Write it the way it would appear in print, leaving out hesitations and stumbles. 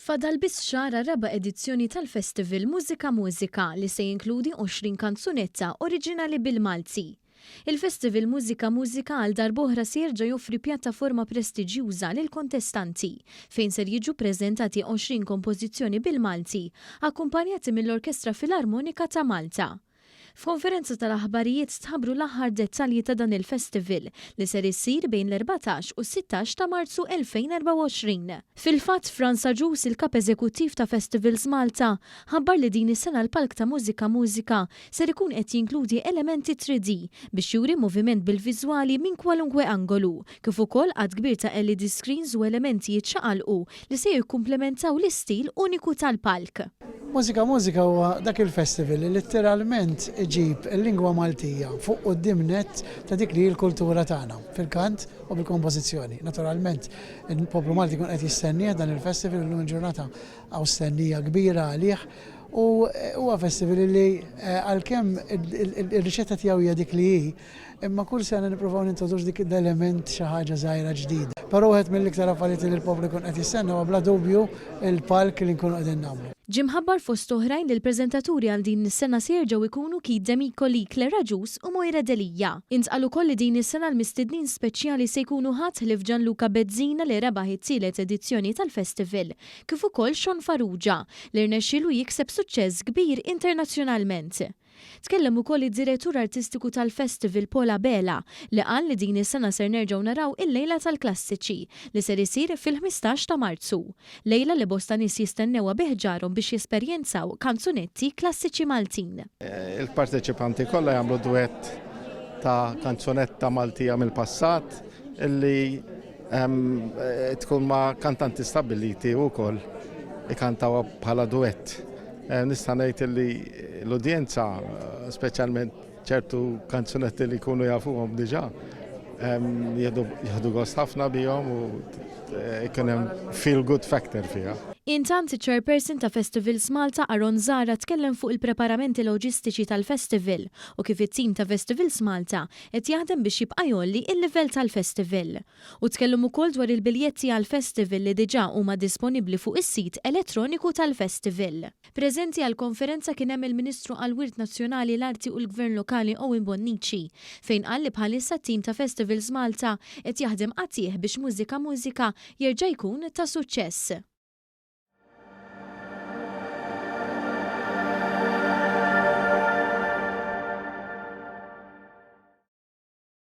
Fadal biss xahar għar-raba' edizzjoni tal-festival Mużika Mużika li se jinkludi 20 kanzunetta oriġinali bil-Malti. Il-festival Mużika Mużika għal darb'oħra se jerġa' joffri pjattaforma prestiġjuża lill-kontestanti fejn ser jiġu ppreżentati 20 kompożizzjoni bil-Malti akkumpanjati mill-Orkestra Filarmonika ta' Malta. F'konferenza tal-aħbarijiet tħabbru l-aħħar dettalji ta' dan il-festival li ser isir bejn l-14 u s-16 ta' Marzu 2024. Fil-fatt, Frans Agius, il-Kap Eżekuttiv ta' Festivals Malta, ħabbar li din is-sena l-palk ta' Mużika Mużika ser ikun qed jinkludi elementi 3D biex juri moviment bil-viżwali minn kwalunkwe angolu, kif ukoll għadd kbir ta' LED screens u elementi jiċċaqalqu li se jikkumplementaw l-istil uniku tal-palk. Mużika Mużika huwa dak il-festival li litteralment iġib il-lingwa Maltija fuq quddiem nett ta' dik li hi l-kultura tagħna fil-kant u bil-kompożizzjoni. Naturalment, il-poplu Malti jkun qed jistennieh dan il-festival illum il-ġurnata hawn stennija kbira għalih u huwa festival li għalkemm ir-riċetta tiegħu hija dik li hi, Imma kull sena nippruvaw nintroduċu dik l-element xi ħaġa żgħira ġdida. Però wieħed mill-iktar affarijiet li l-poplu jkun qed jistenna huwa bla dubju l-palk li nkunu qegħdin nagħmlu. Ġie mħabbar fost oħrajn li l-preżentaturi għal din is-sena se jerġgħu jkunu Keith Demicoli, Claire Agius u Moira Delia. Intqal ukoll li din is-sena l-mistednin speċjali se jkunu ħadd ħlief Gianluca Bezzina li rebaħ it-tielet edizzjoni tal-festival, kif ukoll Sean Farrugia, li rnexxielu jikseb suċċess kbir internazzjonalment. Tkellem ukoll id-Direttur Artistiku tal-Festival Paul Abela li qal li din is-sena ser nerġgħu naraw il-Lejla tal-Klassiċi li ser isir fil-15 ta' Marzu. Lejla li bosta nies jistennewha bi ħġarhom biex jesperjenzaw kanzunetti klassiċi Maltin. Il-parteċipanti kollha jagħmlu duett ta' kanzunetta Maltija mill-passat illi tkun ma' kantanti stabbiliti wkoll ikantawha bħala duett. Nista' ngħid illi l-udjenza, speċjalment ċertu kanzunetti li jkunu jafuhom diġà, jieħdu gost ħafna bihom u jkun hemm feel good factor fiha. Intant, iċ-Chairperson ta' Festivals Malta Aaron Zahra tkellem fuq il-preparamenti loġistiċi tal-festival u kif it-tim ta' Festivals Malta qed jaħdem biex jibqa' jgħolli l-livell tal-festival. U tkellem ukoll dwar il-biljetti għall-festival li diġà huma disponibbli fuq is-sit elettroniku tal-festival. Preżenti għall-konferenza kien hemm il-Ministru għall-Wirt Nazzjonali, l-Arti u l-Gvern Lokali Owen Bonnici, fejn qal li bħalissa t-tim ta' Festivals Malta qed jaħdem qatigħ biex Mużika Mużika jerġa' jkun ta' suċċess.